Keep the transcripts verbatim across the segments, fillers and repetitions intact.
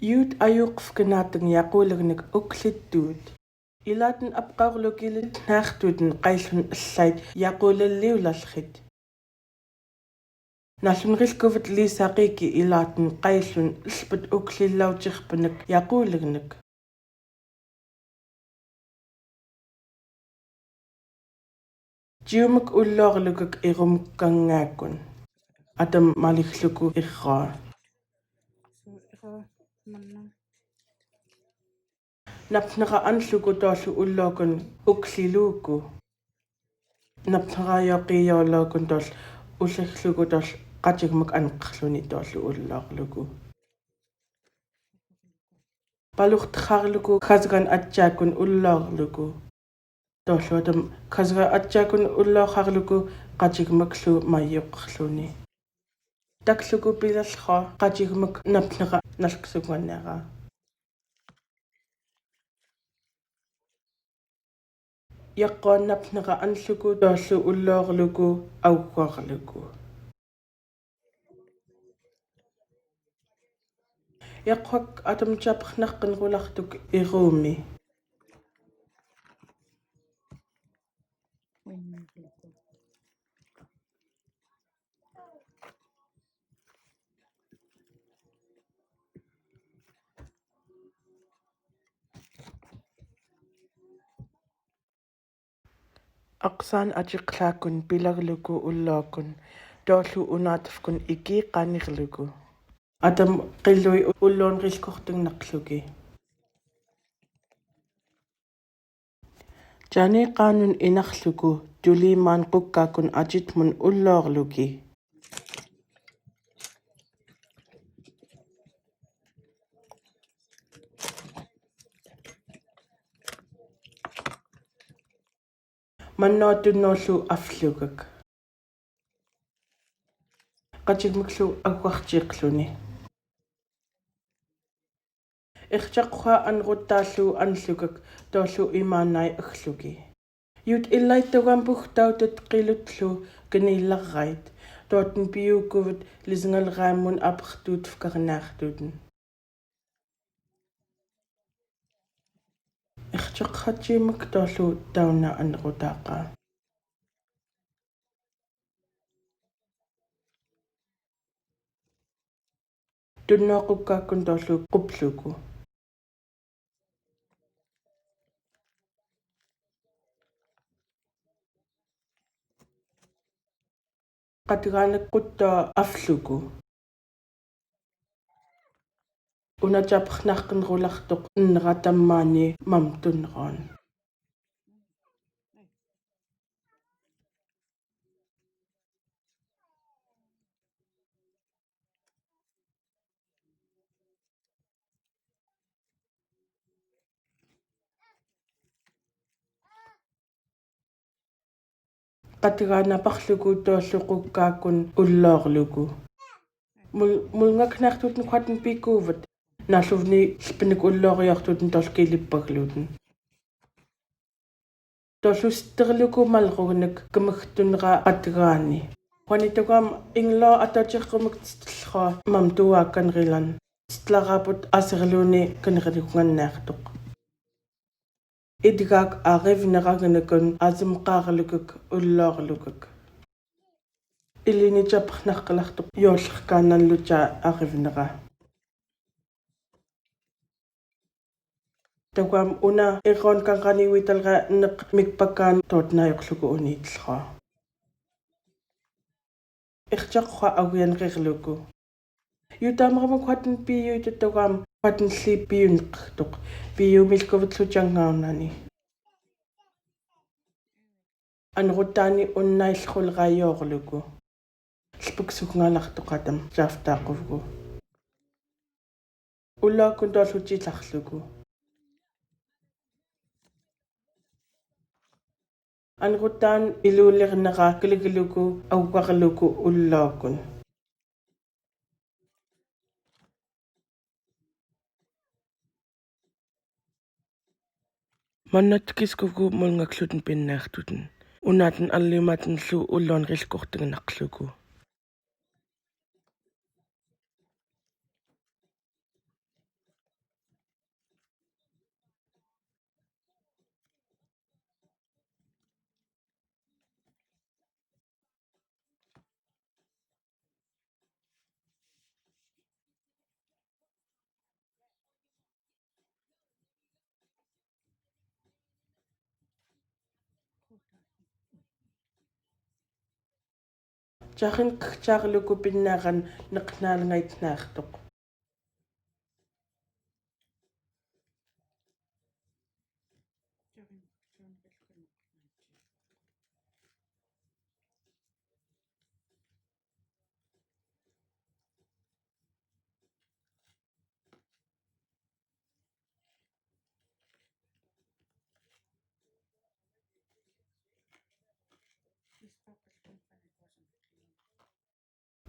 Yut ayuk fknatng yaqulgnk uklit tut. Ilatn apqaurluk ilit nahtutn qailun llait yaqulil liulalhit. Nalun rilkuvt lisaqiki ilatn qailun lput ukli laucirpnk yaqulgnk. Jiumk ullorlukk irum kangakun. Atam malihluk irra. Napnra anluk tolu ullokun ukli luku. Napnra yoki yolokun tolu ullihluk tolu qajigmk anqrluni tolu ullorluku. Palurtrarluku khasgan atjakun ullorluku. Tolu atam khasgan atjakun ullorluku qajigmk lu mayuqrluni. Takluku pilalra qajigmk napnra nalksuknera. Yaqon napnra anluku tolu ullorluku augarluku. Yaquhak atam japr naqn rulartuk irumi. Aqsan ajiqlakun pilarluku ullokun tolu unatvkun iki qanirluku. Atam qilui ullon rilkuqtngnaqluki. Jani qanun inarluku tuli man qukkakun ajitmun ullorluki. Manno tunno lu avlukk. Qajigmk lu augarjiqluni. Irjaqha anrutta lu anlukk tolu imanai agluki. Yut illait togam puhtautut qilut lu knilarrait. Totn piukuvt lisngalraimun abrtut fkarnahtutn. Irjaqha jimk tolu tauna anruttaqa. Tunno qukkakun tolu qubluku. Qatganik qutto avluku. Una japr naqn rulartuq nra tammani mamtunron. Qatgan naparluku tolu qukkakun ullorluku. Mul-, mulngaknahtutn khatn pikuvt. Naluvni lpnik ulloriortutn tolu kilipaglutn. Tolu stterluku malrugnik kmhtunra qatgani. Wani togam inglo atajirrumik tstllro mamtuakan rilan. Stlaraput asrluni knrnukngannairtuq. Idgak arivnra gnikun asmqarlukk ullorlukk. Ilini japr naqlartuq yollrkanan luja arivnra. Togam una irron kanqani witalra nneq mikpakan totnaiuqluku unitlo. Irjaqha awianrirluku. Yut amrmuk khatn piu itutogam khatn lli piu nqrtuq. Piu milkuvt lujangaunani. Anruttani unnail qulraiorluku. Lpksukngalartuq atam jaftaquvgu. Ullokun tolu jilarluku. Anruttan ilulirnra kligluku augarluku ullokun. Mannat kiskuvgu mulngaklutn pinnaktutn. Unatn allimatn lu ullon rilkuqtngnaqluku. Jarin kjarluku pinnaran neknalngaitnartuk.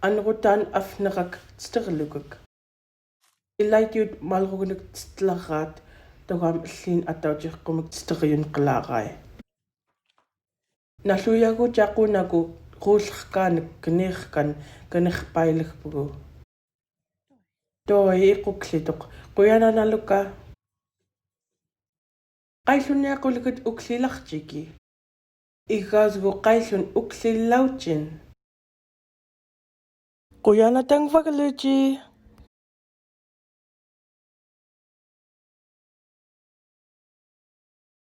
Anrutan afnerak tsterlukek. Ilaitiut malruknek tstlarat, togam llin atautiq kumuk tsteriun klarai. Naluyagu jakunaku ruulkan knirkan knirpailekpugu. Toi ikuklituq, kuyananaluka. Qailun niakulkut uklilak jiki. Igasgu qailun uklilauchin. Kuyanatang vakaluji.